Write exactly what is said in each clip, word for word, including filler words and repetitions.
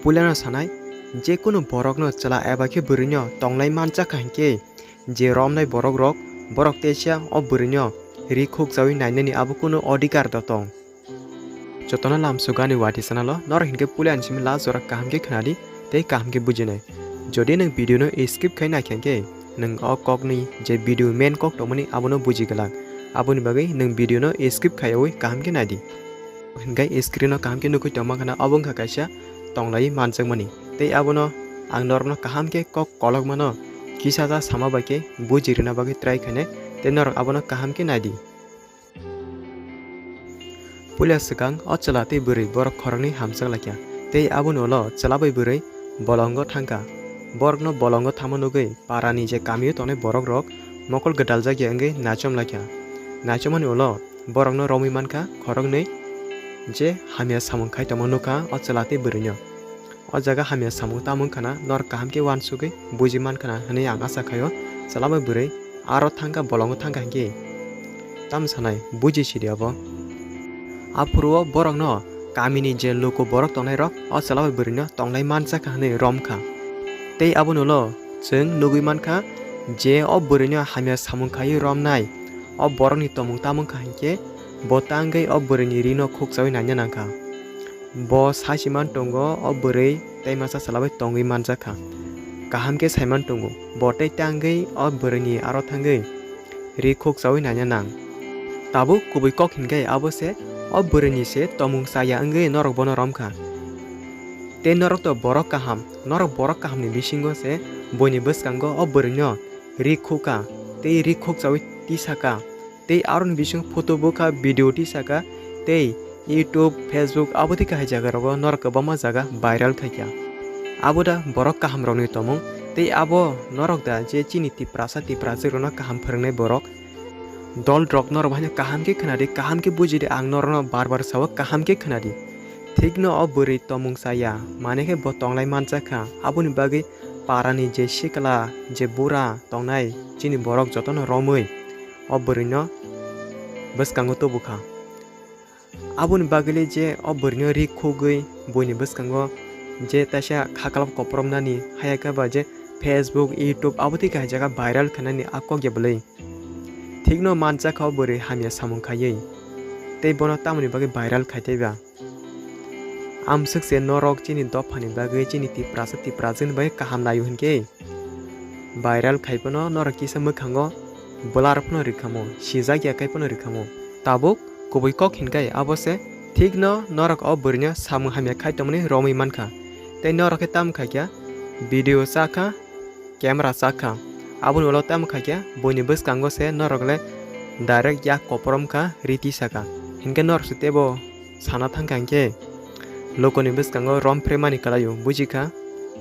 Puilano sanai, je kunu borokno chwla eba khe bwrwino tonglai manjakha hinkhe, je romnai borokrok, borok teisa o bwrwino ri khukchaui nainani abo kunu odhikar da tong. Jotono lamsugani wati channel-o norok hinkhe puilani simi last jora kaham khe khnadi tei kaham khe bujinai. Jodi nwng video no skip khai naikha hinkhe, nwng o kokni je video main kok tongmani abono buji glak. Aboni bagwi nwng video no skip khaiyaui kaham khe naidi. Hinkhe screen o kaham khe nugwi tongma khana obo wngkha kaisa tonglai manjakmani. Tei abono ang norokno kaham khe kok kolokmano kisa ja sama bai khe buji rwna bagwi try khainai. Tei norok abono kaham khe naidi. Puila swkang o chwla tei bwrwi borok khoroknwi hamjak laikha, tei aboni ulo chwla bai bwrwi bolongo thangkha. Borokno bolongo thangma nugwi parani je kamio tongnai borokrok mokol gwdaljak ya wngwi naichom laikha. Naichomani ulo borokno romwi mankha khoroknwi je hamya samung khai tongma nukha o chwla tei bwrwino. O jaga hamya samung tamo wngkha na norok kaham khe uansugwi buji mankha na hwnwi ang acha khaio. Chwla bai bwrwi aro thangkha bolongo thangkha hinkhe tamo sanai buji sidi abo. Aphuru o borokno kamini je luku borok tongnairok o chwla bai bwrwino tonglai manjakha hwnwi romkha. Tei aboni ulo chwng nugwi mankha je o bwrwino hamya samung khaiwi romnai o borokni tongmung tamo wngkha hinkhe bo tangwi o bwrwini rino khukchaui naina nangkha. Bo sachi man tongo, o bwrwi tei masa chwla bai tongwi manjakha. Kaham khe saiman tongo, bo tei tangwi o bwrwini aro thangwi ri khukchaui naina nang. Tabuk kubui kok hinkhe abo se o bwrwini se tomung chaya wngwi norok bono romkha. Tei norok to borok kaham, norok borok kahamni bisingo se buini bwskango o bwrwino ri khukha tei ri khukchaui tisaka. Tei aroni bisingo photo bukha, video tisaka, tei YouTube, Facebook, abo tei kahai jagarogo norok kwbangma jaga viral khaikha. Abo da borok kahamrokni tomung, tei abo norok da je chini Tiprasa, Tipraswkrokno kaham phwrwngnai borok? Dolrok norok bahaino kaham khe khnadi, kaham khe bujidi, ang norokno bar bar sao, kaham khe khnadi. Thikno o bwrwi tomung chaya, mane khe bo tonglai manjakha, aboni bagwi parani je sikla, je bura tongnai, chini borok jotono romwi o bwrwino bwskango tubukha. Aboni bagwile je o bwrwino ri khugwi buini bwskango je taisa khaklap kopromnani, hayakhe ba je Facebook, YouTube abo tei kaisa jaga viral khainani a kok ya bwlwi. Thikno manjakha o bwrwi hamya samung khaiwi. Tei bono tamoni bagwi viral khai tei ba? Amswk se norok chini dophani bagwi, chini Tiprasa Tiprajwkni bagwi kaham naio hinkhe viral khai phano norok kisa mwkhango blur phano rwkhamo, sijak ya khai phano rwkhamo. Tabuk kubui kok hinkhe abo se thikno norok o bwrwino samung hamya khai tongmani romwi mankha. Tei norok khe tamo khaikha video chakha, camera chakha. Aboni ulo tamo khaikha buini bwskango se norok le direct yak koporom kha, ri tisaka. Hinkhe norok se teibo sana thangkha hinkhe lukuni bwskango rom phre mani kwlaio, bujikha.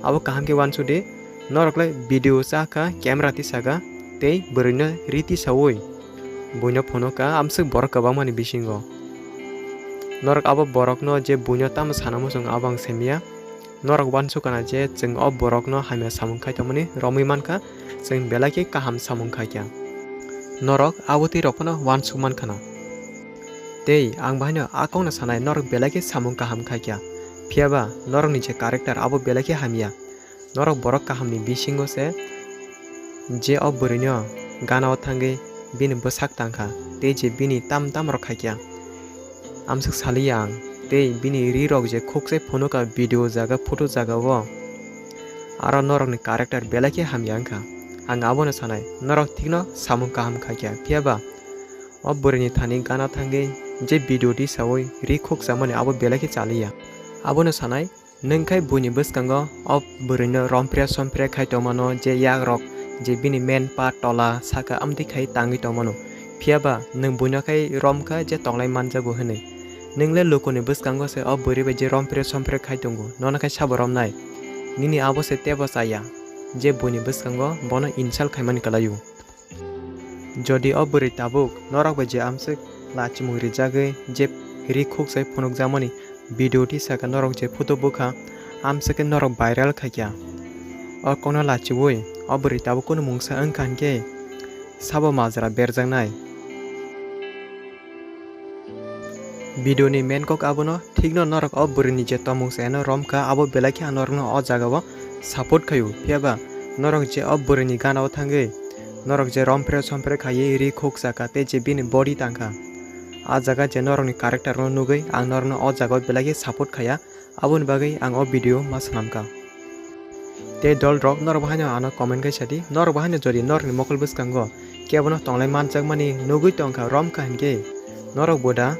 Abo kaham khe uansudi, norok le video chakha, camera tisaka, tei bwrwino ri tisaui buino phunukha, amswk borok kwbangmani bisingo. Norok abo borokno je buino tamo sana muchungo abo ang saimanya. Norok uansukha na je chwng o borokno hamya samung khai tongmani romwi mankha, chwng belai khe kaham samung khaikha. Norok abo twi rok phano uansuk mankha na. Tei ang bahaino a kokno sanai, norok belai khe samung kaham khaikha. Phiyaba norokni je character abo belai khe hamya. Norok borok kahamni bisingo se je o bwrwino gana o thangwi bini bwsak tangkha tei je bini tam tam rok khaikha. Amswk saliya ang, tei bini ri rok je khukchai phunukha video jaga, photo jaga o, aro norokni character belai khe hamya wngkha. Ang abono sanai, norok thikno samung kaham khaikha, phiyaba o bwrwini thani gana thangwi je video tisaui ri khukchamani abo belai khe chaliya. Abono sanai, nwng khai buini bwskango o bwrwino romphre somphre khai tongmano, je yakrok je bini men pa tola saka amtwi khai tangwi tongmano, phiyaba nwng buino khai romkha je tonglai manjago hwnwi. Nwng le lukuni bwskango se o bwrwi bai je romphre somphre khai tongo, nono khai sabo romnai? Nini abo se teibo chaya je buini bwskango bono insult khaimani kwlaio. Jodi o bwrwi tabuk norok bai je amswk lachimung rijagwi je ri khukchai phunukjakmani video tisaka, norok je photo bukha, amswk khe norok viral khaikha. O kokno lachiui o bwrwi tabuk kunu mungsa wngkha hinkhe sabo majra berjaknai. Video ni main kok abono, thikno norok o bwrwini je tomung chayano romkha, abo belai khe ang norokno o jagao support khaio. Phiyaba norok je o bwrwini ganao thangwi norok je romphre somphre khaiwi ri khukchakha tei je bini body tangkha, a jaga je norokni character no nugwi ang norokno o jagao belai khe support khaiya, aboni bagwi ang o video ma swnamkha. Tei dol rok norok bo haino ano comment khe sadi, norok bo haino jodi norokni mokol bwskango kebono tonglai manjakmani nugwi tongkha romkha hinkhe norok bo da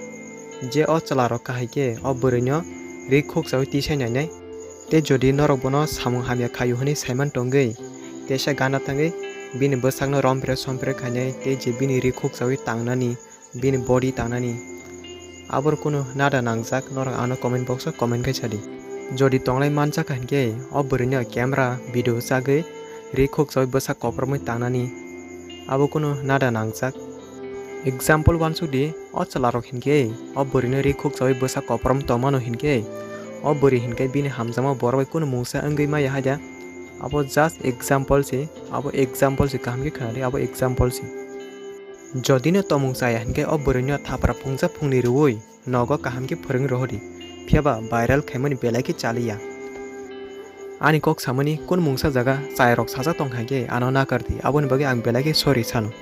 je o chwla rok kahai khe o bwrwino ri khukchawi tisai nainai. Tei jodi norok bono samung hamya khaio hwnwi saiman tongwi teisa gana thangwi bini bwsakno romphre somphre khainai tei je bini ri khukchawi tangnani bini body tangnani. Abor kunu nada nangjak norok ano comment box o comment khai sadi. Jodi tonglai manjak hinkhe o bwrwino camera video chagwi ri khukchawi bwsak kopromwi tangnani abo kunu nada nangjak. Example wansukdi, o chwlarok hinkhe o bwrwino ri khukchawi bwsak koprom tongmano hinkhe o bwrwi hinkhe bini hamjakma borok bai kunu mungsa wngwi maya haida. Abo just example se, abo example se kaham khe khnadi, abo example se. Jodi no tomung chaya hinkhe o bwrwino thapra phungsa phungni rwui nogo kaham khe phwrwng rohori, phiyaba viral khaimani belai khe chaliya. Ani kok samani kun mungsa jaga chayarok sajak tongkha hinkhe ano nakardi, aboni bagwi ang belai khe sorry sano.